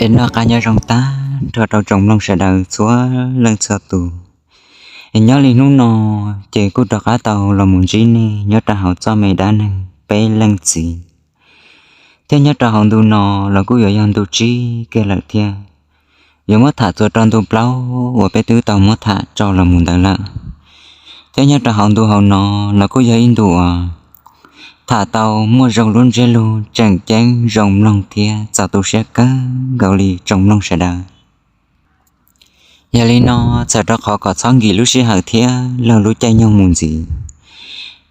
Es noj qab nyob zoo tag nrho rau tsoom mloog sawv daws txhua leej txhua tus. Es nyob li hnub no ces kuj rov qab tau los mus ntsib nej nyob rau hauv txoj me dab neeg peb leej txiv, thiab nyob rau hauv ntu no los kuj yuav yog ntu tsib kiag lawm thiab. Yuav muab tham txuas rau ntu plaub uas peb twb tau muab tham tso los mus ntawd lawm, thiab nyob rau hauv ntu hauv no los kuj yog ib ntu uas tham tau muaj zoo lub ntsiab lus tseem ceeb zoo mloog thiab txaus tu siab kawg nkaus li tsoom mloog sawv daws. Yog li no, txawm rau qhov kom txhob nkim lub sij hawm thiab laug lub caij nyoog mus ntxiv,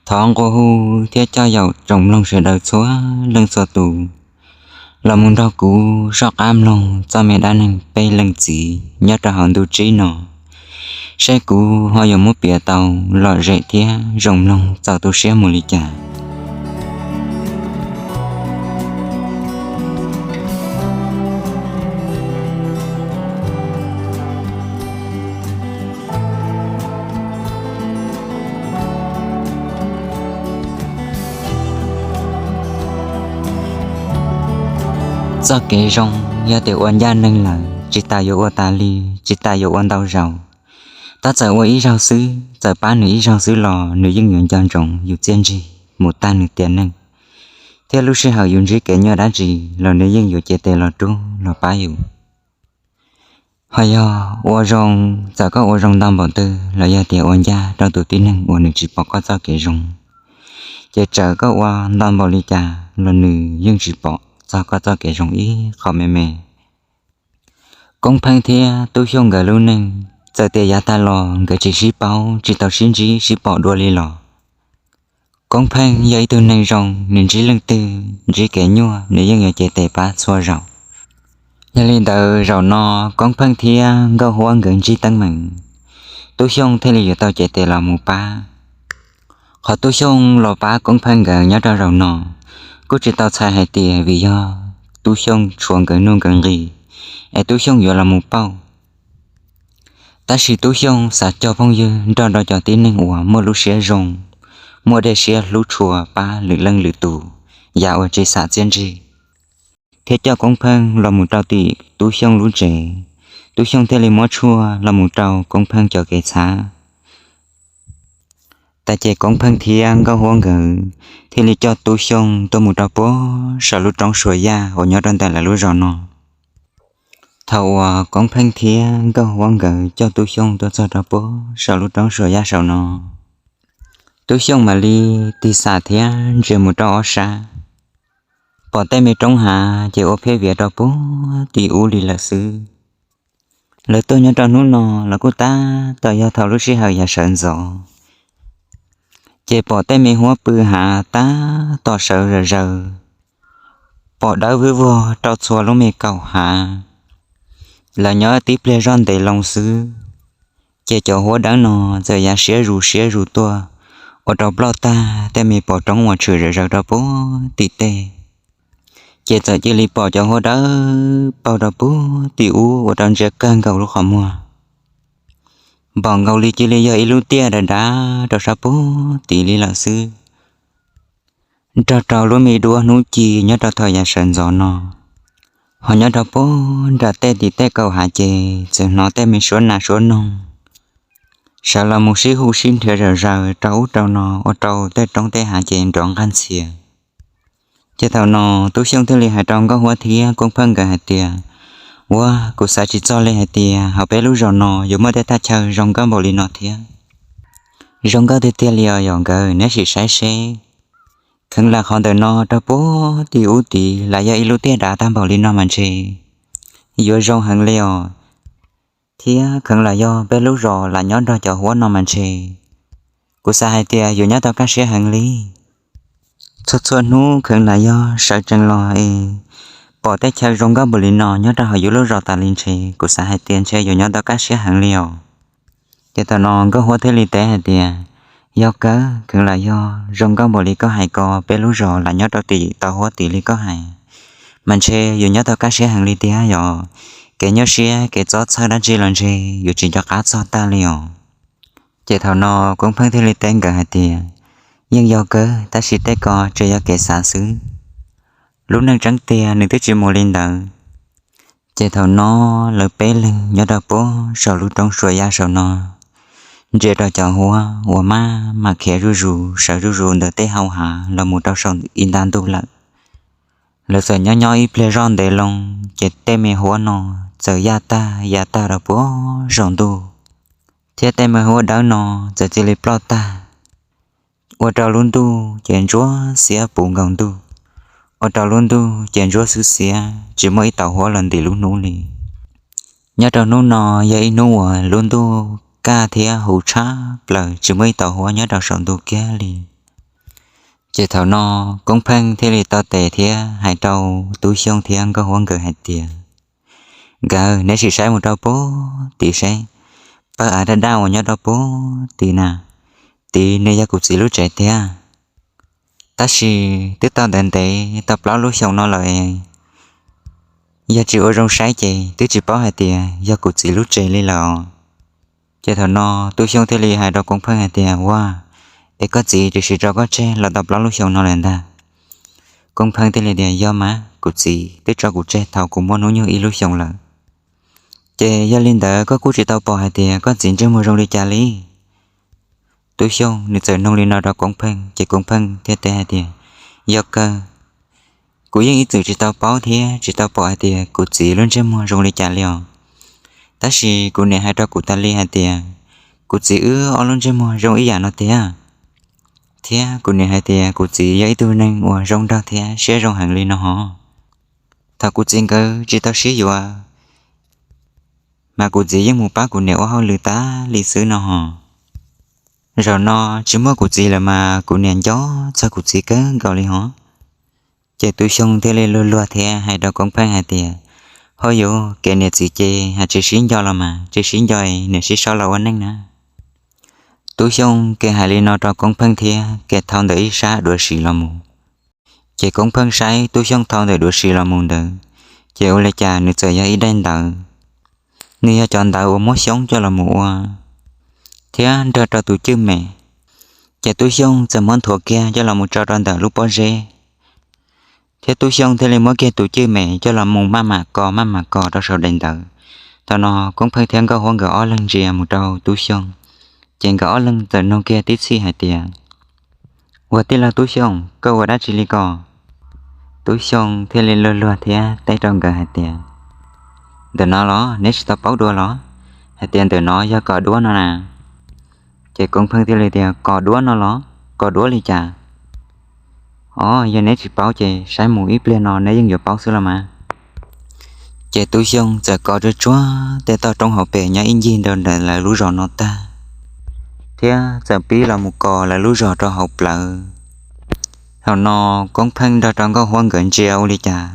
thov nqua hu thiab coj yaum tsoom mloog sawv daws txhua leej txhua tus los mus nrog kuv soj qab mloog txoj me dab neeg peb leej txiv nyob rau hauv ntu tsib no, seb kuv ho yuav muab piav tau lom zem thiab zoo mloog txaus tu siab mus li cas. Txoj kev zoo yog tias ua ncaj ncees lawm tsis tas yuav ua tas li, tsis tas yuav ua ntau zaus. Tab txawm ua ib zaug xwb, txawm pab nws ib zaug xwb los nws yeej yuav nco ntsoov yus txiaj ntsig mus tag nws tiam neej, thiab lub sij hawm yus ntsib kev nyuaj dab tsi los nws yeej yuav cev tes los rub los pab yus. Ho yog ua zoo, txawm koj ua zoo ntau npaum twg los yog tias ua ncaj rau tus tib neeg uas nws tsis pom koj txoj kev zoo, ces txawm koj ua ntau npaum li cas los nws yeej tsis pom txog koj txoj kev zoo ib qho me me. Koob Pheej thiab Tub Xyooj nkawd lub neej txawm tias yav tag los nkawd tsis sib paub tsis tau sib ntsib sib pom dua li los, Koob Pheej yog ib tug neeg zoo, nws ntsib leej twg ntsib kev nyuaj nws yeej yuav cev tes pab txhua zaus. Yog li ntawd zaum no Koob Pheej thiab Nkauj Huab nkawd ntsib teeb meem, Tub Xyooj thiaj li yuav tau cev tes los mus pab. Qhov Tub Xyooj los pab Koob Pheej nkawd nyob rau zaum no kuj tsis tau txhais hais tias vim yog Tub Xyooj tshuav nkawd nuj nkawd nqis es Tub Xyooj yuav los mus pauj. Tab sis Tub Xyooj xav coj phooj ywg nrog rau cov tib neeg uas muaj lub siab zoo, muaj dej siab hlub tshua pab lwm leej lwm tus, yam uas tsis xam txiaj ntsig, thiab coj Koob Pheej los mus rau tim Tub Xyooj lub tsev. Tub Xyooj thiaj li muab tshuaj los mus rau Koob Pheej cov kev txhav. Tas ces Koob Pheej thiab Nkauj Huab nkawd thiaj li coj Tub Xyooj tuaj mus rau puag saum lub roob Suas Yaj uas nyob rau ntawm lawv lub zos no. Thaum uas Koob Pheej thiab Nkauj Huab nkawd coj Tub Xyooj tuaj txog rau puag saum lub roob Suas Yaj saum no, Tub Xyooj mam li tig xam thiab ntsia mus rau ob sab, pom tej me roob hav ces ua phiab viav rau puag tim ub li lawm xwb. Lawv tuaj nyob rau hnub no los kuj tab tom yog thaum lub sij hawm yav sawv ntxov, ces pom tej me huab pw hav tab tom sawv zom zaws, pom dawb vwb vog rau txhua lub me kaum hav. Lawv nyob tib pliag zoj ntev loo xwb, ces cov huab dawb no txawm ya siab zus siab zus tuaj, ua rau ploj tag tej me pos roob uas tshwm zom zaws rau puag tim tej. Ces txawm cia li pom cov huab dawb paug rau puag tim ub ua rau ntsia kawg nkaus lub qhov muag, npaum nkaus li cia li yog ib lub tiaj dav dav rau sab puag tim li lawm xwb. Nrog rau lub me duab hnub ci nyob rau thaum yav sawv ntxov no, ho nyob rau puag nram tej tim tej kaum hav ces txawm hnov tej me suab nas suab noog sawv los mus sib hu sib nrhiav zom zaws rau ub rau no ua rau tej roob tej hav ces nrov nqaj ntxhias. Ces thaum no Tub Xyooj thiaj li hais rau Nkauj Huab thiab Koob Pheej nkawd hais tias, Ua, kuv xav tsis txog li hais tias hauv peb lub zos no yuav muaj tej thaj chaw zoo nkauj npaum li no thiab. Zoo nkauj tiag tiag li os yom nkawd, neb sim saib seb. Kheev lam qhov ntawm no rau puag tim ub tid lam yog ib lub tiaj dav tag npaum li no mas ntshe yuav zoo heev li os. Thiab kheev lam yog peb lub zos lam nyob nrog cov huab no mas ntshe kuv xav hais tias yuav nyob tau kaj siab heev li. Txhua txhua hnub kheev lam yog sawv tsees los es pom tej chaw zoo nkauj npaum li no nyob rau hauv yus lub zos tas li ntshe kuv xav hais tias ntshe yuav nyob tau kaj siab heev li os. Ces thaum no Nkauj Huab thiaj li teb hais tias, Yog kawg, kheev lam yog zoo nkauj npaum li koj hais ko peb lub zos lam nyob rau tim tau huab tid li koj hais, mas ntshe yuav nyob tau kaj siab heev li tiag yom. Kev nyuaj siab kev txob txhawj dab tsi los ntshe yuav tsis nco qab txog tag li os. Ces thaum no Koob Pheej thiaj li teb nkawd hais tias, Yeej yog kawg, tab sis tej ko tsuas yog kev xav xwb. Lub neej tseeb tiag nws twb tsis mus li ntawd. Ces thaum no lawv peb leeg nyob rau puag saum lub roob Suav Yaj saum no, ntsia rau cov huab uas maj mam khiav zuj zus sawv zuj zus ntawm tej hau hav los mus rau saum ib nta ntuj lawm. Lawv txawm nyob nyob ib pliag zoj ntev loo, ces tej me huab no txawm yaj tag ya tag rau puag saum ntuj, thiab tej me huab dawb no txawm cia li ploj tag, ua rau lub ntuj ces ntsuab xiab puv nkaus ntuj, ua rau lub ntuj ces ntsuab xwb xiab tsis muaj ib tauv huab los ntim lub hnub li. Nyob rau hnub no yog ib hnub uas lub ntuj kaj thiab huv tshaj plaws, tsis muaj ib tauv huab nyob rau saum ntuj kiag li. Ces thaum no Koob Pheej thiaj li tau tes thiab hais rau Tub Xyooj thiab Nkauj Huab nkawd hais tias, Nkawd, neb sim saib mus rau puag tid seb, pawg av daj daj uas nyob rau puag tid na, tid nws yog kuv txiv lub tsev tiag. Tab sis twb tau ntev ntev tau plaub lub xyoos no lawm, yog tsis ua zoo saib ces twb tsis paub hais tias yog kuv txiv lub tsev li lawm. Ces thaum no Tub Xyooj thiaj li hais rau Koob Pheej hais tias, Ua, es koj txiv twb sim tso koj tseg los tau plaub lub xyoos no lawm ntag? Koob Pheej thiaj li tias, Yog mas, kuv txiv twb tso kuv tseg thaum kuv muaj hnub nyoog ib lub xyoos lawm. Ces yog li ntawd koj kuj tsis tau pom hais tias koj txiv ntsej muag zoo li cas li? Tub Xyooj nws txawm nug li no rau Koob Pheej, ces Koob Pheej thiaj teb hais tias, Yog kawg, kuv yeej ib txwm tsis tau paub thiab tsis tau pom hais tias kuv txiv lub ntsej muag zoo li cas li os. Tab sis kuv niam hais rau kuv tas li hais tias kuv txiv wb ob lub ntsej muag zoo ib yam no tiag, thiab kuv niam hais tias kuv txiv yog ib tug neeg uas zoo nraug thiab siab zoo heev li no hos. Thaum kuv txiv nkawd tsis tau sib yuav, mas kuv txiv yeej mus pab kuv niam ua hauj lwm tas li xwb no hos. Zaum no tsis muaj kuv txiv lawm mas kuv niam nco txog kuv txiv kawg nkaus li hos. Ces Tub Xyooj thiaj li luag luag thiab hais rau Koob Pheej hais tias, Hauj yuv, kev niam txiv ces hais tsis sib nco los mas tsis sib nco, niam sib sau los ua neej na. Tub Xyooj kev hais li no rau Koob Pheej thiab kev thau ntawm ib sab duav sim los mus. Ces Koob Pheej saib Tub Xyooj thau ntawm duav sim los mus ntawd, ces ua li cas nws txawm yog ib daim ntawv. Nws yog cov ntawv uas muab xyoob coj los mus ua thiab nrog rau tus cwj mem. Ces Tub Xyooj txawm muab nthuav kiag coj los mus tso rau ntawm lub pob zeb, thiab Tub Xyooj thiaj li muab kiag tus cwj mem coj los mus maj mam kos maj mam kos rau saum daim ntawv. Thaum no Koob Pheej thiab Nkauj Huab nkawd ob leeg ntsia mus rau Tub Xyooj, ces nkawd ob leeg txawm nug kiag tib txhij hais tias, Ua, tij laug Tub Xyooj, koj ua dab tsi li ko? Tub Xyooj thiaj li luag luag thiab teb rau nkawd hais tias, Ntawm no los neb tsis tau paub dua los, hais tias ntawm no yog kos duab no na? Ces Koob Pheej thiaj li tias, Kos duab no los? Kos duab li cas? Os, yog neb tsis paub ces saib mus ib pliag no neb yeej yuav paub xwb los mas. Ces Tub Xyooj txawm kos tsuag tsuag tej toj roob hauv pes nyob ib ncig rau ntawm lawv lub zos no tag, thiab txawm pib los mus kos lawv lub zos rau hauv plawv. Thaum no Koob Pheej nrog rau Nkauj Huab nkawd ntsia ua li cas,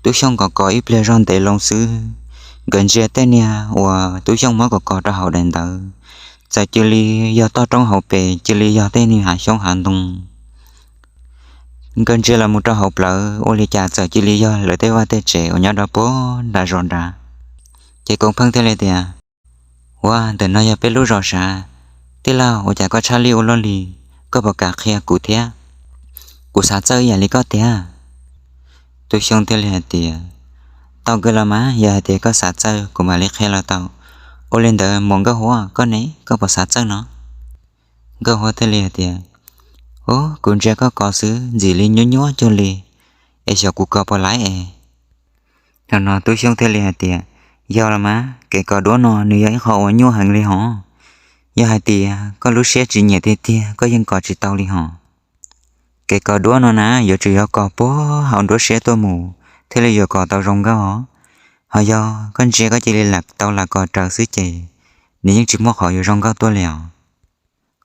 Tub Xyooj kos kos ib pliag zog ntev loo xwb, nkawd ntsia tej niag uas Tub Xyooj muab kos kos rau hauv daim ntawv, txawm cia li yog toj roob hauv pes cia li yog tej niag hav xyoob hav ntoo. Nkawd ntsia los mus rau hauv plawv ua li cas txawm cia li yog lawv tej vaj tej tsev uas nyob rau puag nram zos nrad. Ces Koob Pheej thiaj li tias, Ua, ntawm no yog peb lub zos sav. Tij laug, ua cas koj tshaj lij ua luaj li, koj puas kam qhia kuv thiab? Kuv xav txawj ib yam li koj tiag. Tub Xyooj thiaj li hais tias, Tau kawg los mas, yog hais tias koj xav txawj kuv mam li qhia los tau. Ua li ntawd muam Nkauj Huab, koj ne, koj puas xav txawj no? Nkauj Huab thiaj li hais tias, Ub, kuv ntsia koj kos xwb ntxim li nyuab nyuab cuag li, es xyov kuv kos puas laiv es. Thaum no Tub Xyooj thiaj li hais tias, Yog los mas, kev kos duab no nws yog ib qho uas nyuaj heev li hos. Yog hais tias koj lub siab tsis nyiam tiag tiag koj yeej kos tsis tau li hos. Kev kos duab no na yuav tsum yog kos puag hauv nruab siab tuaj mus thiaj li yuav kos tau zoo nkauj os. Ho yog koj ntsia koj cia li lam tau lam kos raws xwb ces nws yeej tsis muaj qhov yuav zoo nkauj tuaj li os.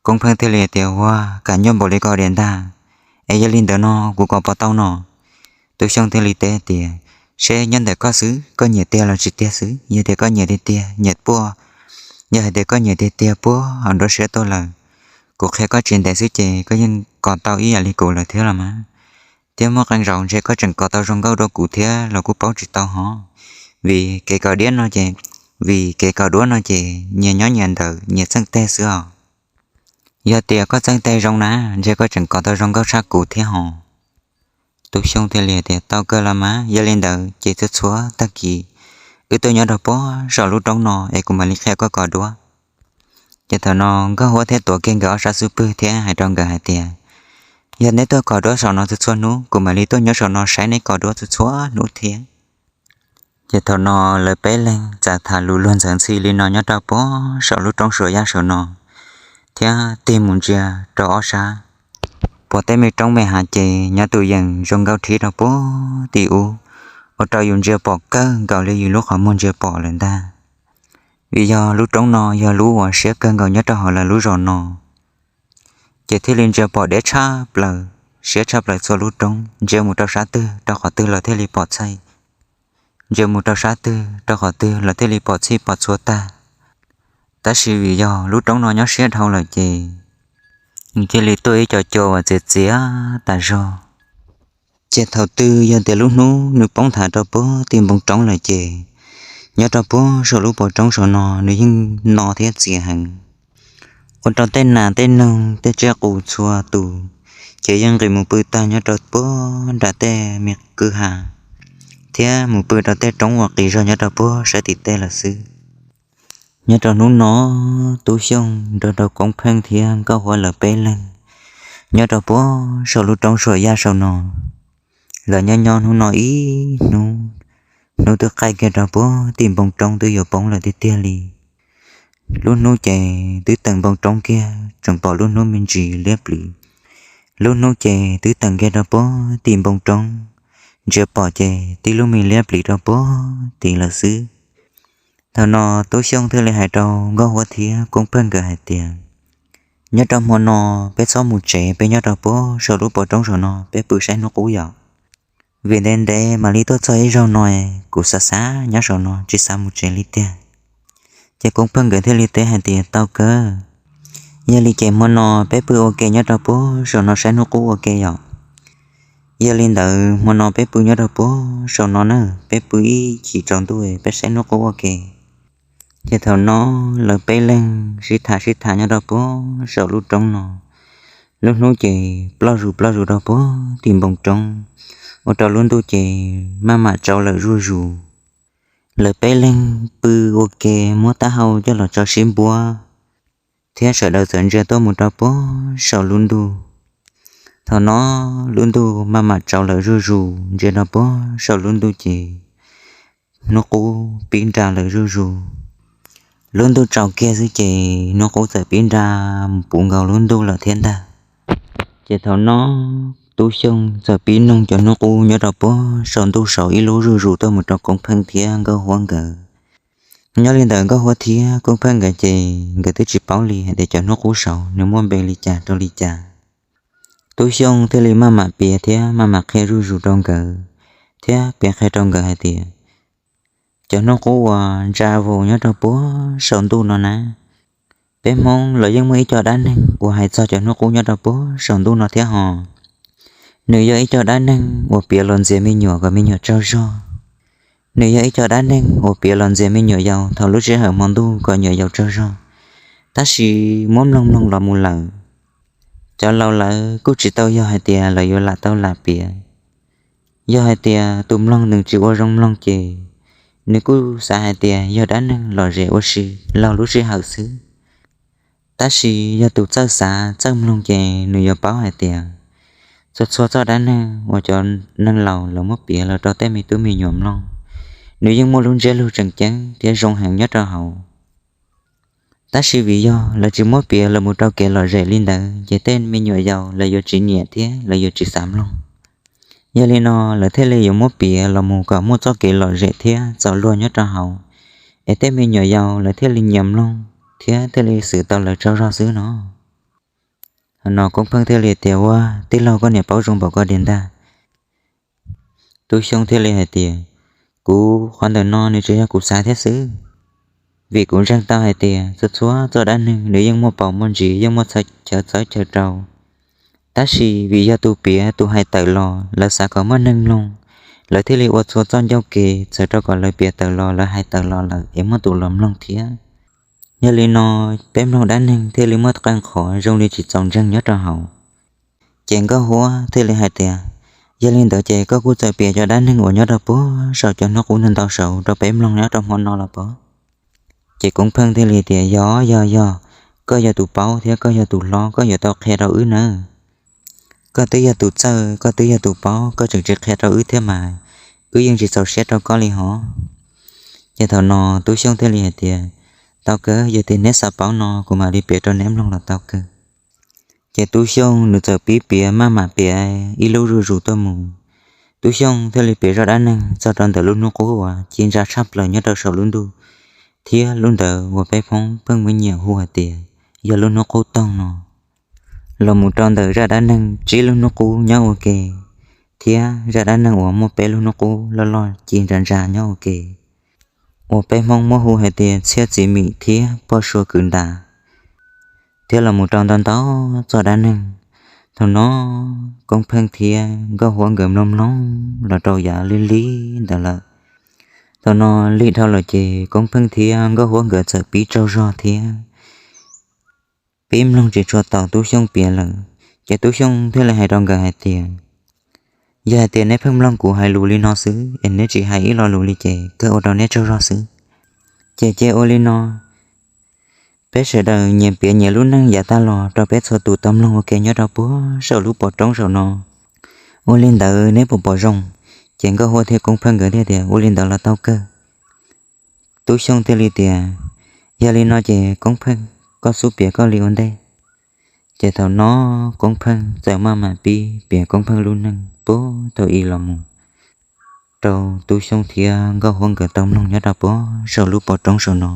Koob Pheej thiaj li tias, Ua, kam nyuaj npaum li ko diam ntag. Es yog li ntawd no kuv kos puas tau no? Tub Xyooj thiaj li teb tias, Seb nyob ntawm koj xwb, koj nyiam tiag los tsis tiag xwb. Yog tias koj nyiam tiag tiag, nyiam puag, yog hais tias koj nyiam tiag tiag puag hauv nruab siab tuaj lawm, kuv qhia koj tsis ntev xwb ces koj yeej kos tau ib yam li kuv lawm thiab los mas. Thiab muaj qee zaus ntshe koj tseem kos tau zoo nkauj dua kuv thiab los kuj paub tsis tau hov. Vim kev kos diab no ces, vim kev kos duab no ces nyias nyob nyias ntawd nyias txeej teg xwb os. Yog tias koj txeej teg zoo na, ntshe koj tseem kos tau zoo nkauj tshaj kuv thiab hov. Tub Xyooj thiaj li tias, Tau kawg los mas, yog li ntawd ces txhua txhua tag kis wb tuaj nyob rau puag saum lub roob no es kuv mam li qhia koj kov duab. Ces thaum no Nkauj Huab thiaj tuav kiag nkawd ob sab xub pwg thiab hais rau nkawd hais tias, yog neb tuaj kov duab saum no txhua txhua hnub, kuv mam li tuaj nyob saum no saib neb kov duab txhua txhua hnub thiab. Ces thaum no lawv peb leeg txawm tham lus luag ntxhi li no nyob rau puag saum lub roob Suam Yaj saum no, thiab tig mus ntsia rau ob sab, pom tej me roob me hav ces nyob tus yees zoo nkauj rhib rau puag tim ub, ua rau yus ntsia pom kawg nkaus li yus lub qhov muag ntsia pom lawm ntag. Vim yog lub roob no yog lub uas siab kawg nkaus nyob rau hauv lawv lub zos no, ces thiaj li ntsia pom deb tshaj plaws, siab tshaj plaws txhua lub roob, ntsia mus rau sab twg rau qhov twg los thiaj li pom txhij, ntsia mus rau sab twg rau qhov twg los thiaj li pom txhij pom txhua tag. Tab sis vim yog lub roob no nyob siab dhau lawm ces nws thiaj li tuaj ib co cua uas txias txias tas zog. Ces thaum twg yog tias lub hnub nws poob nthav rau puag tim npoo roob lawm ces nyob rau puag saum lub pob roob saum no nws yeej no thiab txias heev, ua rau tej nas tej noog tej tsiaj qus txhua tus ces yeej nqis mus pw tag nyob rau puag nram tej me kwj ha thiab mus pw rau tej roob uas qis zog nyob rau puag sab tim tej lawm xwb. Nyob rau hnub no, Tub Xyooj nrog rau Koob Pheej thiab Nkauj Huab lawv peb leeg nyob rau puag saum lub roob Suam Yaj saum no. Lawv nyob nyob hnub no ib hnub, hnub twb qaij kiag rau puag tim npoo roob twb yuav poob lawm tiag tiag li. Lub hnub ces twb teem npoo roob kiag tseem pom lub hnub me ntsis liab pliv. Lub hnub ces twb teem kiag rau puag tim npoo roob, ntsia pom ces tib lub me liab pliv rau puag tid lawm xwb. Thaum no Tub Xyooj thiaj li hais rau Nkauj Huab thiab Koob Pheej nkawd hais tias, nyob rau hmo no peb txhob mus tsev, peb nyob rau puag saum lub pob roob saum no peb pw saib hnub qub yom. Vim ntev ntev mam li tuaj txog ib zaug no, kuv xav xav nyob saum no tsis xav mus tsev li tiag. Ces Koob Pheej nkawd thiaj li teb hais tias, tau kawg, yog li ces hmo no peb pw ua ke nyob rau puag saum no saib hnub qub ua ke yom. Yog li ntawd hmo no peb pw nyob rau puag saum no na, peb pw ib chim tsaus ntuj peb saib hnub qub ua ke. Ces thaum no lawv peb leeg sib tham sib tham nyob rau puag saum lub roob no. Lub hnub ces ploj zus ploj zus rau puag tim npoo roob, ua rau lub ntuj ces maj mam tsaus lawm zuj zus. Lawv peb leeg pw ua ke muab taub hau coj los tso sib npuab, thiab sawv daws txawm ntsia tuaj mus rau puag saum lub ntuj. Thaum no lub ntuj maj mam tsaus lawm zuj zus, ntsia rau puag saum lub ntuj ces hnub qub pib nra lawm zuj zus. Lub ntuj tsaus kiag xwb ces hnub qub txawm pib nra mus puv nkaus lub ntuj lawm thiab ntag. Ces thaum no Tub Xyooj txawm pib noog cov hnub qub nyob rau puag saum ntuj saud ib lub zuj zus tuaj mus rau Koob Pheej thiab Nkauj Huab nkawd. Nyob li ntawd Nkauj Huab thiab Koob Pheej nkawd ces nkawd twb tsis paub li hais tias cov hnub qub saud nws muaj npe li cas rau li cas. Tub Xyooj thiaj li maj mam piav thiab maj mam qhia zuj zus rau nkawd, thiab piav qhia rau nkawd hais tias, cov hnub qub uas ntsa vus nyob rau puag saum ntuj no na, peb Hmoob los yeej muaj ib co dab neeg uas hais txog cov hnub qub nyob rau puag saum ntuj no thiab hos. Nws yog ib co dab neeg uas piav los ntxias me nyuam kom me nyuam tsaug zog. Nws yog ib co dab neeg uas piav los ntxias me nyuam yaus thaum lub sij hawm hmo ntuj kom nyuam yaus tsaug zog. Tab sis muab mloog mloog los mus lawm, cov laus lawv kuj tsis tau yog hais tias lawv yuav lam tau lam piav. Yog hais tias tus mloog nws tsis ua zoo mloog ces nws kuj xav hais tias yog dab neeg lom zem ua si laug lub sij hawm xwb. Tab sis yog tus txawj xav txawj mloog ces nws yuav paub hais tias txhua txhua txoj dab neeg uas cov neeg laus lawv muab piav los rau tej me tub me nyuam mloog, nws yeej muaj lub ntsiab lus tseem ceeb thiab zoo heev nyob rau hauv. Tab sis vim yog lawv tsis muab piav los mus rau kev lom zem li ntawd ces tej me nyuam yaus lawv yuav tsis nyiam thiab lawv yuav tsis xav mloog. Yog li no lawv thiaj li yuav muab piav los mus kom muaj txoj kev lom zem thiab txaus luag nyob rau hauv, es tej me nyuam yaus lawv thiaj li nyiam mloog thiab thiaj li xwm tau lawv tsaug zog xwb no. Thaum no Koob Pheej thiaj li tias, ua, tij laug, koj niam paub zoo npaum ko diag ntag. Tub Xyooj thiaj li hais tias, kuv qhov ntawm no nws tsuas yog kuv xav thiab xwb, vim kuv ntseeg tau hais tias txhua txhua txoj dab neeg nws yeej muaj paus muaj ntsis, yeej muaj chaw txawb chaw rau. Tab sis vim yog tus piav tus hais tawm los lawv xav kom muaj neeg mloog, lawv thiaj li ua txhua txoj ncauj ke txhawm rau kom lawv piav tawm los lawv hais tawm los lawm es muaj tus los mloog thiab. Yog li no peb mloog dab neeg thiaj li muaj qee qhov zoo li tsis txaus ntseeg nyob rau hauv. Ces Nkauj Huab thiaj li hais tias, Yog li ntawd ces koj kuj txawm piav cov dab neeg uas nyob rau puag saum cov hnub qub ntau ntau saud rau peb mloog nyob rau hmo no los pob? Ces Koob Pheej thiaj li tias, Yog, yog, yog, koj yog tus paub thiab koj yog tus hlob, koj yuav tau qhia rau wb nawb. Koj twb yog tus txawj, koj twb yog tus paub, koj tseem tsis qhia rau wb thiab mas wb yeej tsis txaus siab rau koj li hov. Ces thaum no Tub Xyooj thiaj li hais tias, Tau kawg, yog tias neb xav paub no kuv mam li piav rau neb mloog los tau kawg. Ces Tub Xyooj nws txawm pib piav maj mam piav ib lub zuj zus tuaj mus. Tub Xyooj thiaj li piav zaj dab neeg txog rau ntawm lub hnub qub uas ci ntsa tshaj plaws nyob rau saum lub ntuj, thiab lub ntawd uas peb Hmoob pheej muaj nyiam hu hais tias yog lub hnub qub toog no, los mus rau ntawm zaj dab neeg tsib lub hnub qub nyob ua ke, thiab zaj dab neeg uas muaj peb lub hnub qub loj loj ci ntsa ntsa nyob ua ke, uas peb Hmoob muab hu hais tias txhiaj txiv mim thiab poj sua kwv ntas, thiab los mus rau ntau ntau txoj dab neeg. Thaum no Koob Pheej thiab Nkauj Huab nkawd mloog mloog los rau yav lig lig ntawd lawm. Thaum no lig dhau lawm ces Koob Pheej thiab Nkauj Huab nkawd txawm pib tsaug zog thiab pib mloog tsis tshua taus Tub Xyooj piav lawm. Ces Tub Xyooj thiaj li hais rau nkawd hais tias, Yog hais tias neb pheej mloog kuv hais lus li no xwb es neb tsis hais ib lo lus li ces kawg ua rau neb tsaug zog xwb. Ces cia ua li no, peb sawv daws nyias piav nyias lub neej yav tag los rau peb txhua tus tau mloog ua ke nyob rau puag saum lub pov roob saum no. Ua li ntawd neb puas pom zoo? Ces Nkauj Huab thiab Koob Pheej nkawd thiaj tias, Ua li ntawd los tau kawg. Tub Xyooj thiaj li tias, Yog li no ces Koob Pheej, koj xub piav koj li ua ntej. Ces thaum no Koob Pheej txawm maj mam pib piav Koob Pheej lub neej puag thaum ub los mus rau Tub Xyooj thiab Nkauj Huab nkawd tau mloog nyob rau puag saum lub pov roob saum no.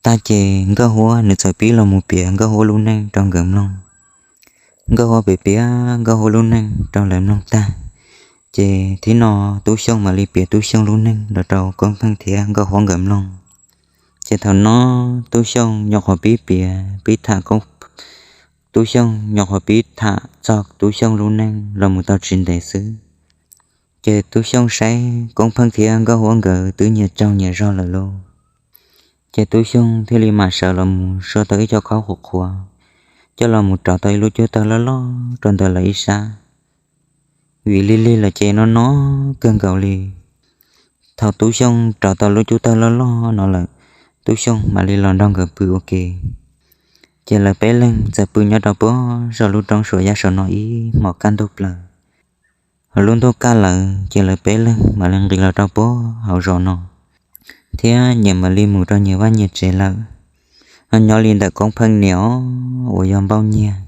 Tag ces Nkauj Huab nws txawm pib los mus piav Nkauj Huab lub neej rau nkawd mloog. Nkauj Huab piav piav Nkauj Huab lub neej rau lawv mloog tag, ces thib no Tub Xyooj mam li piav Tub Xyooj lub neej los rau Koob Pheej thiab Nkauj Huab nkawd mloog. Ces thaum no Tub Xyooj nyuam qhuav pib piav pib tham, Tub Xyooj nyuam qhuav pib tham txog Tub Xyooj lub neej los mus tau tsis ntev xwb, ces Tub Xyooj saib Koob Pheej thiab Nkauj Huab nkawd twb nyias tsaug nyias zog lawm lauj. Ces Tub Xyooj thiaj li mam sawv los mus sua tau ib co khaub qhuav qhuav, coj los mus rauv tau ib lub cub tawg loj loj rau ntawm lawv ib sab. Vim lig lig lawm ces no no kawg nkaus li. Thaum Tub Xyooj rauv tau lub cub tawg loj loj no lawm, Tub Xyooj mam li los nrog nkawd pw ua ke. Ces lawv peb leeg txawm pw nyob rau puag saum lub roob suam yaj saum no ib hmos kaj ntug plaws. Hos lub ntuj kaj lawm ces lawv peb leeg mam li nqis los rau puag hauv zos no, thiab nyias mam li mus rau nyias vaj nyias tsev lawm. Hos nyob li ntawm Koob Pheej niam uas yog Npauj Nyiag,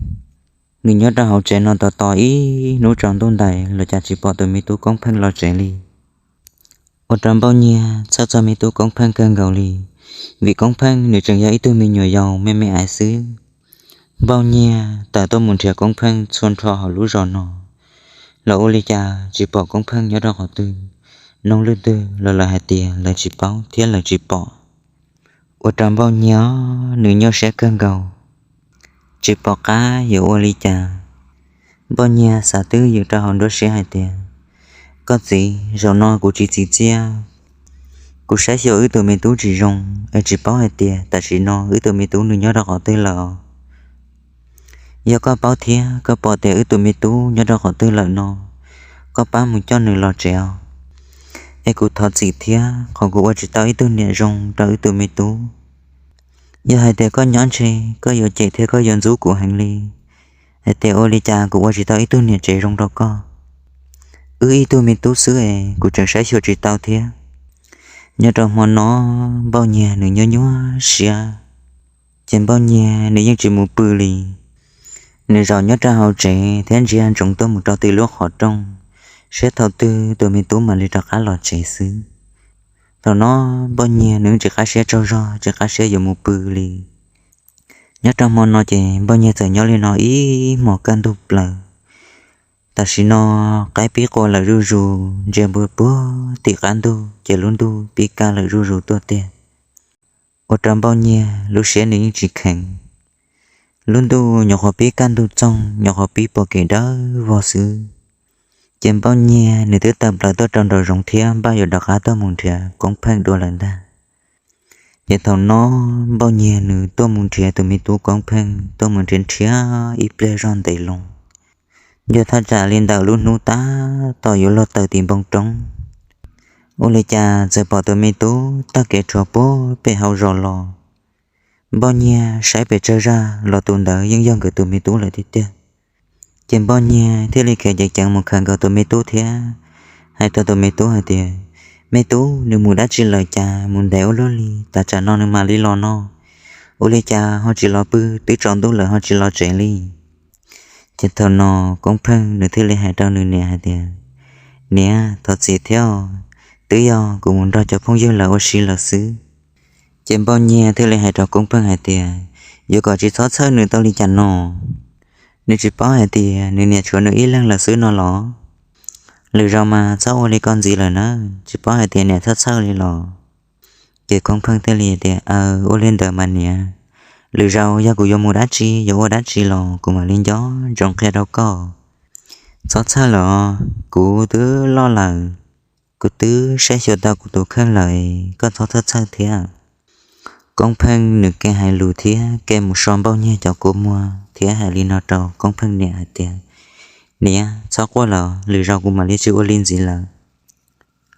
nws nyob rau hauv tsev no tos tos ib hnub tsaus ntuj ntais los cas tsis pom tus me tub Koob Pheej los tsev li. Ua rau Npauj Nyiag txhawj txog me tub Koob Pheej kawg nkaus li, vim Koob Pheej nws tseem yog ib tug me nyuam yaus me me aiv xwb. Npauj Nyiag tawm tuaj mus nrhiav Koob Pheej txhua nrho hauv lub zos no los ua li cas tsis pom Koob Pheej nyob rau qhov twg. Noog leej twg los lawv hais tias lawv tsis paub thiab lawv tsis pom. Ua rau Npauj Nyiag nws nyuaj siab kawg nkaus, tsis pom qab yuav ua li cas. Npauj Nyiag xav twb ywm rau hauv nruab siab hais tias, Koj txiv, zaum no kuv tsis txim txiaj. Kuv saib xyuas wb tus me tub tsis zoo, es tsis paub hais tias tam sim no wb tus me tub nws nyob rau qhov twg lawm. Yog koj paub thiab koj pom tias wb tus me tub nyob rau qhov twg lawm no, koj pab mus coj nws los tsev os. Es kuv thov txim thiab qhov kuv ua tsis tau ib tug niam zoo rau wb tus me tub. Yog hais tias koj nyob ntshe koj yuav cem thiab koj yuav ntxub kuv heev li, hais tias ua li cas kuv ua tsis tau ib tug niam tsev zoo rau koj. Wb ib tug me tub xwb es kuv tseem saib xyuas tsis tau thiab. Nyob rau hmo no, Npauj Nyiag nws nyuaj nyuaj siab, ces Npauj Nyiag nws yeej tsis mus pw li. Nws zaum nyob rau hauv tsev thiab ntsia ntsoov tuaj mus rau tim lub qhov rooj, saib thaum twg tus me tub mam li rov qab los tsev xwb. Thaum no Npauj Nyiag nws tsis qab siab tsaug zog, tsis qab siab yuav mus pw li. Nyob rau hmo no ces Npauj Nyiag txawm nyob li no ib hmos kaj ntug plaws. Tam sim no qaib pib qua lawm zuj zus, ntsia npua puag tim qab ntug ces lub ntuj pib kaj lawm zuj zus tuaj tiag. Ua rau Npauj Nyiag lub siab nws yeej tsis kheev. Lub ntuj nyuam qhuav pib kaj ntug txoog, nyuam qhuav pib pom kev dawb vog xwb, ces Npauj Nyiag nws twb tawm plaws tuaj rau nraum zoov thiab npaj yuav rov qab tuaj mus nrhiav Koob Pheej dua lawm ntag. Ces thaum no Npauj Nyiag nws tuaj mus nrhiav tus me tub Koob Pheej, tuaj mus nrhiav nrhiav ib pliag zog ntev loo, Yog thaj tsam li ntawm lub hnub tab tom yuav luag taws tim npoo roob, ua li cas txawm pom tus me tub taug kev rhuav puag pem hauv zos los. Npauj Nyiag saib pes tsawg zaj los tus ntawd yeej yog nkawd tus me tub lawm tiag tiag. Ces Npauj Nyiag thiaj li khiav ceev ceev mus khawm nkaus tus me tub thiab hais rau tus me tub hais tias, Me tub, nws mus dab tsi lawm cas mus ntev ua luaj li, tas tsam no nws mam li los no? Ua li cas ho tsis los pw, twb tsaus ntuj lawm ho tsis los tsev li? Ces thaum no Koob Pheej nws thiaj li hais rau nws niam hais tias, Niam, thov txim thiab, twb yog kuv mus nrog cov phooj ywg lawv ua si lawm xwb. Ces Npauj Nyiag thiaj li hais rau Koob Pheej hais tias, Yuav kom tsis txhob txhawj nws tau li cas no? Nws tsis paub hais tias nws niam tshuav nws ib leeg lawm xwb no los? Lwm zaus mas txhob ua li ko ntxiv lawm na, tsis paub hais tias niam txhob txhawj li los? Ces Koob Pheej thiaj li tias, Aw, ua li ntawd mas niam, lwm zaus yog kuv yuav mus dab tsi yuav ua dab tsi los kuv mam li nco ntsoov qhia rau koj. Txhob txhawj lawm, kuv twb loj lawm, kuv twb saib xyuas tau kuv tus kheej lawm, koj txhob txhawj txhawj thiab. Koob Pheej nws ke hais lus thiab ke mus so Npauj Nyiag cov kua muag thiab hais li no rau Koob Pheej niam hais tias, Niam, txhob quaj lawm, lwm zaus kuv mam li tsis ua li ntxiv lawm.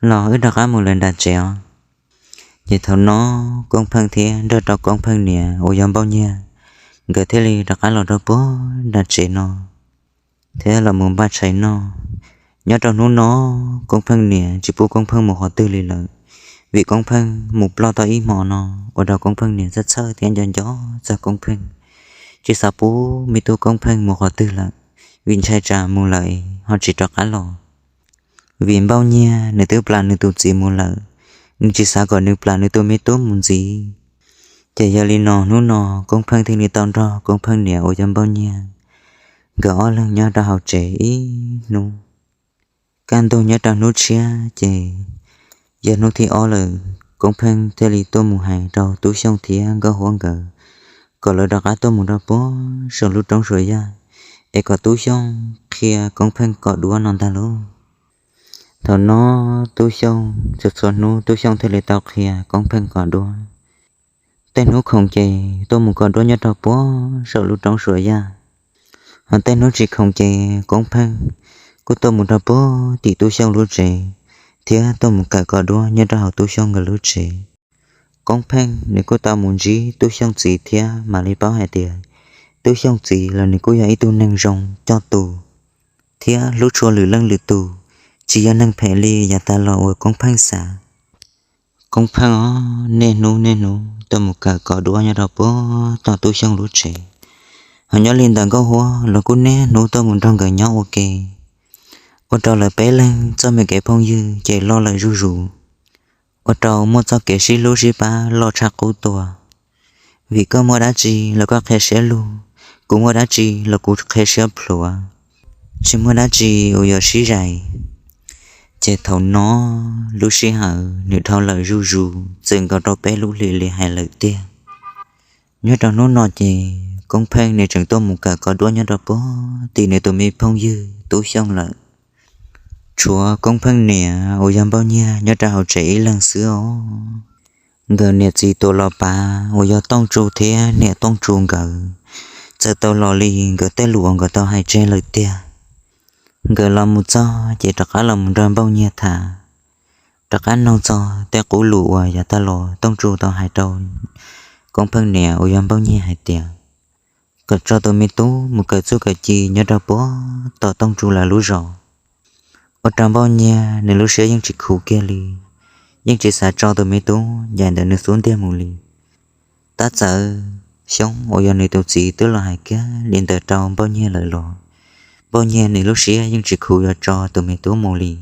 Los wb rov qab mus lawm nram tsev os. Ces thaum no Koob Pheej thiab nrog rau Koob Pheej niam uas yog Npauj Nyiag, nkawd thiaj li rov qab los rau puag nram tsev no thiab los mus npaj tshais noj. Nyob rau hnub no, Koob Pheej niam tsis pub Koob Pheej mus qhov twg li lawm, vim Koob Pheej mus ploj tau ib hmo no ua rau Koob Pheej niam txhawj txhawj thiab nco nco txog Koob Pheej, tsis xav pub me tub Koob Pheej mus qhov twg lawm, vim ntshai tsam mus lawm ho tsis rov qab los. Vim Npauj Nyiag nws twb plam nws tus txiv mus lawm, nws tsis xav kom nws plam nws tus me tub mus ntxiv. Ces yog li no hnub no Koob Pheej thiaj li tau nrog Koob Pheej niam uas yog Npauj Nyiag, nkawd ob leeg nyob rau hauv tsev ib hnub. Kaj ntug nyob rau hnub tshiab ces yog hnub thib ob lawm, Koob Pheej thiaj li tuaj mus hais rau Tub Xyooj thiab Nkauj Huab nkawd kom lawv rov qab tuaj mus rau puag saum lub roob Suav Yaj, es kom Tub Xyooj qhia Koob Pheej kom duab no ntag lauj. Thaum no Tub Xyooj txhua txhua hnub Tub Xyooj thiaj li tau qhia Koob Pheej kom duab. Tej hnub khoom ces tuaj mus kom duab nyob rau puag saum lub roob Suav Yaj, ho tej hnub tsis khoom ces Koob Pheej kuj tuaj mus rau puag tim Tub Xyooj lub tsev thiab tuaj mus kawm kom duab nyob rau hauv Tub Xyooj nkawd lub tsev. Koob Pheej nws kuj tau mus ntsib Tub Xyooj txiv thiab mam li paub hais tias Tub Xyooj txiv los nws kuj yog ib tug neeg zoo coj tus thiab hlub tshua lwm leej lwm tus, tsis yog neeg phem li yav tas los uas Koob Pheej xav. Koob Pheej os, niaj hnub niaj hnub tuaj mus kawm kom duab nyob rau puag tom Tub Xyooj lub tsev, ho nyob li ntawm Nkauj Huab los kuj niaj hnub tuaj mus nrog nkawd nyob ua ke, ua rau lawv peb leeg txoj me kev phooj ywg ces loj lawm zuj zus, ua rau muaj txoj kev sib hlub sib pab loj tshaj qub tuaj. Vim koj muaj dab tsi los koj qhia siab lug, kuv muaj dab tsi los kuv qhia siab plhuav, tsis muaj dab tsi uas yuav sib zais. Ces thaum no lub sij hawm nws dhau lawm zuj zus txwm nkaus rau peb lub hlis li hais lawm tiag. Nyob rau hnub no ces Koob Pheej nws tseem tuaj mus kawm kom duab nyob rau puag tim nws tus me phooj ywg Tub Xyooj lawm. Tshuav Koob Pheej niam uas yog Npauj Nyiag nyob rau hauv tsev ib leeg xwb os. Nkawd niam txiv tuam los pav uas yog Tooj Tsu thiab niam Tooj Tsu nkawd txawm tau los li nkawd tej lus uas nkawd tau hais tseg lawm tiag. Nkawd los mus txog ces rov qab los mus nrog Npauj Nyiag tham, rov qab noog txog tej qub lus uas yav tag los Tooj Tsu tau hais rau Koob Pheej niam uas yog Npauj Nyiag hais tias kom tso tus me tub mus kawm txuj kawm ci nyob rau puag tom Tooj Tsu lawv lub zos. Ua rau Npauj Nyiag nws lub siab yeej tsis khuv kiag li, yeej tsis xav tso tus me tub ncaim ntawm nws xub ntiag mus li. Tab txawm Xyoob uas yog nws tus txiv twb los hais kiag li ntawd rau Npauj Nyiag lawm los Npauj Nyiag nws lub siab yeej tsis khuv yuav tso tus me tub mus li.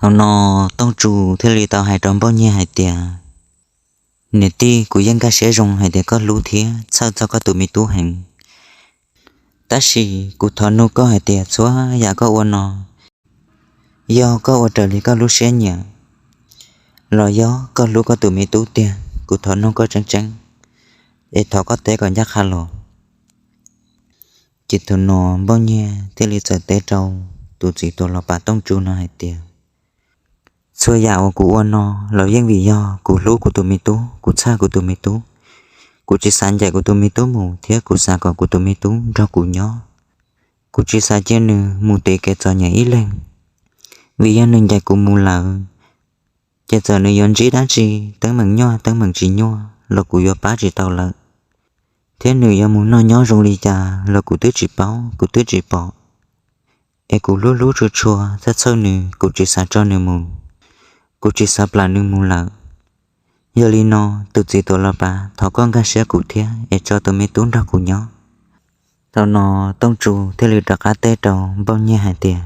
Thaum no Tooj Tsu thiaj li tau hais rau Npauj Nyiag hais tias, Niam tij, kuv yeej nkag siab zoo hais tias koj hlub thiab txhawj txog koj tus me tub heev. Tab sis kuv thov nug koj hais tias txhua yam koj ua no, yog koj ua raws li koj lub siab nyiam los yog koj hlub koj tus me tub tiag? Kuv thov nug koj tseeb tseeb, es thov koj teb kom ncaj qha los. Ces thaum no Npauj Nyiag thiaj li txawm teb rau tus txiv tuam los pav Tooj Tsu no hais tias, Txhua yam uas kuv ua no los yeej vim yog kuv hlub kuv tus me tub, kuv txhawj kuv tus me tub. Kuv tsis xav ncaim kuv tus me tub mus thiab kuv xav kom kuv tus me tub nrog kuv nyob. Kuv tsis xav cia nws mus tiv kev txom nyem ib leeg, vim yog nws ncaim kuv mus lawm, ces txawm nws yuav ntsib dab tsi, teeb meem nyuaj teeb meem tsis nyuaj los kuv yuav pab tsis tau lawm. Thiab nws yuav mus noj nyob zoo li cas los kuv twb tsis paub, kuv twb tsis pom. Es kuv hlub hlub tshua tshua txhawj txhawj nws, kuv tsis xav tso nws mus, kuv tsis xav plam nws mus lawm. Yog li no, tus txiv tuam los pav, thov koj nkag siab kuv thiab es tso tus me tub nrog kuv nyob. Thaum no Tooj Tsu thiaj li rov qab teb rau Npauj Nyiag hais tias,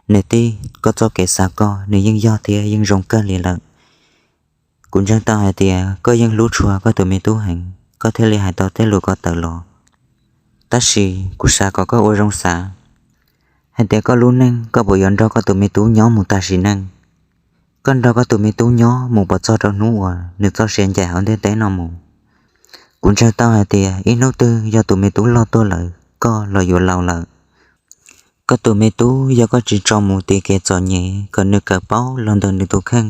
Niam tij, koj txoj kev xav koj nws yeej yog thiab yeej zoo kawg li lawm. Kuv ntseeg tau hais tias koj yeej hlub tshua koj tus me tub heev, koj thiaj li hais tau tej lus ko taw los. Tab sis kuv xav kom koj ua zoo xav hais tias koj lub neej koj puas yuav nrog koj tus me tub nyob mus tas sim neej. Koj nrog koj tus me tub nyob mus puas txog rau hnub uas nws txoj sia ncaim hauv ntiaj teb no mus? Kuv ntseeg tau hais tias ib hnub twg yog tus me tub loj tuaj lawm, koj los yuav laus lawm. Koj tus me tub yog koj tsis tso mus tiv kev txom nyem kom nws kawm paub los ntawm nws tus kheej,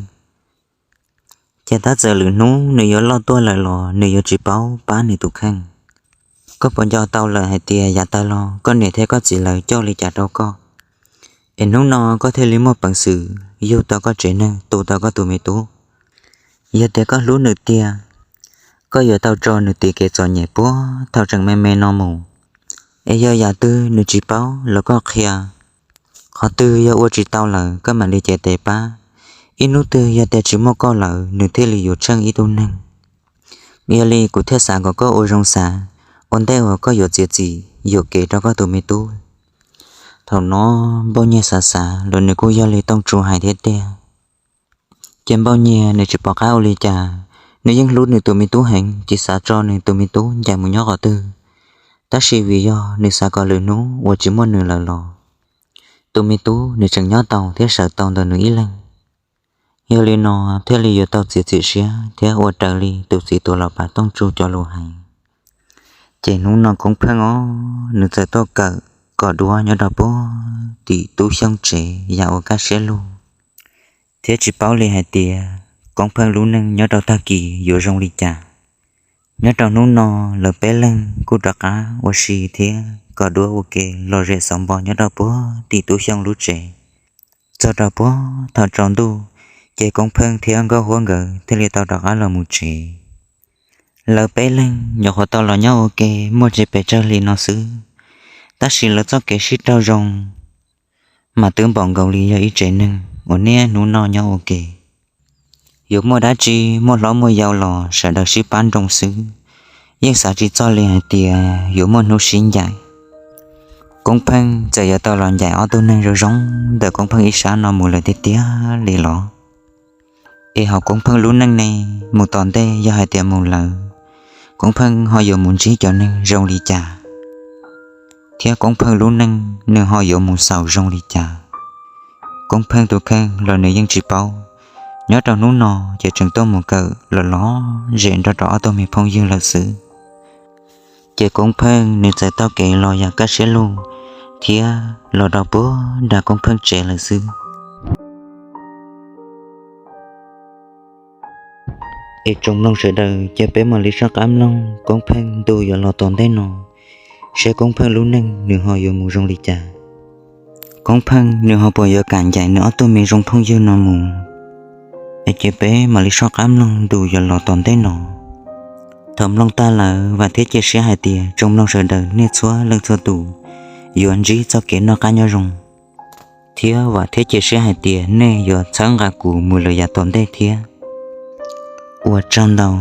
ces tab txawm lwm hnub nws yuav loj tuaj lawm los nws yuav tsis paub pab nws tus kheej. Koj puas nco tau lawm hais tias yav tag los koj niam thiab koj txiv lawv coj li cas rau koj, es hnub no koj thiaj li muaj peev xwm yug tau koj tsev neeg tu tau koj tus me tub? Yog tias koj hlub nws tiag, koj yuav tau tso nws tiv kev txom nyem puag thaum tseem me me no mus. Es yog yam twg nws tsis paub los koj qhia, qhov twg yog ua tsis tau lawm koj mam li cev tes pab. Ib hnub twg yog tias tsis muaj koj lawm nws thiaj li yuav tsheej ib tug neeg. Yog li kuv thiaj xav kom koj ua zoo xav ua ntej uas koj yuav txiav txim yuam kev rau koj tus me tub. Thaum no Npauj Nyiag xav xav los nws kuj yog li Tooj Tsu hais thiab tiag. Ces Npauj Nyiag nws tsis pom qab ua li cas, nws yeej hlub nws tus me tub heev, tsis xav tso nws tus me tub ncaim mus nyob qhov twg. Tab sis vim yog nws xav kom lwm hnub uas tsis muaj nws lawm los tus me tub nws tseem nyob tau thiab sawv tau ntawm nws ib leeg. Yog li no thiaj li yuav tau txiav txim siab thiab ua raws li tus txiv tuam los pav Tooj Tsu cov lus hais. Ces hnub no Koob Pheej os, nws txawm tuaj kawm kom duab nyob rau puag tim Tub Xyooj tsev yam uas kaj siab lug, thiab tsis paub li hais tias Koob Pheej lub neej nyob rau tag kis yuav zoo li cas. Nyob rau hnub no lawv peb leeg kuj rov qab ua si thiab kom duab ua ke lom zem xauv npo nyob rau puag tim Tub Xyooj lub tsev. Txog rau puag thaum tsaus ntuj, ces Koob Pheej thiab Nkauj Huab nkawd thiaj li tau rov qab los mus tsev. Lawv peb leeg nyuam qhuav tau los nyob ua ke muaj tsis pes tsawg hli no xwb, tab sis lawv txoj kev sib raug zoo mas twb npaum nkaus li yog ib tsev neeg uas niaj hnub noj nyob ua ke. Yuav muaj dab tsi, muaj hlob muaj yau los sawv daws sib pab nroo xwb, yeej xav tsis txog li hais tias yuav muaj hnub sib ncaim. Koob Pheej txawm yuav tau los ncaim ob tug neeg zoo zoo ntawm Koob Pheej ib sab no mus lawm tiag tiag li los? Es hauv Koob Pheej lub neej ne, mus tom ntej yog hais tias mus lawm, Koob Pheej ho yuav mus ntsib cov neeg zoo li cas, thiab Koob Pheej lub neej nws ho yuav mus xaus zoo li cas? Koob Pheej tus kheej los nws yeej tsis paub. Nyob rau hnub no ces tseem tuaj mus kawm los lom zem nrog rau ob tug me phooj ywg lawm xwb. Ces Koob Pheej nws txawm taug kev los yam kaj siab lug thiab los rau puag nram Koob Pheej tsev lawm xwb. Es tsoom mloog sawv daws, cia peb mam li soj qab mloog Koob Pheej ntu yuav los tom ntej no, saib Koob Pheej lub neej nws ho yuav mus zoo li cas. Koob Pheej nws ho puas yuav kam ncaim nws ob tug me zoo phooj ywg no mus? Es cia peb mam li soj qab mloog ntu yuav los tom ntej no. Thaum mloog tag lawm, vam thiab cia siab hais tias tsoom mloog sawv daws nej txhua leej txhua tus yuav ntsib txoj kev noj qab nyob zoo, thiab vam thiab cia siab hais tias nej yuav txhawb nqa kuv mus lawm yav tom ntej thiab. Ua tsaug ntau.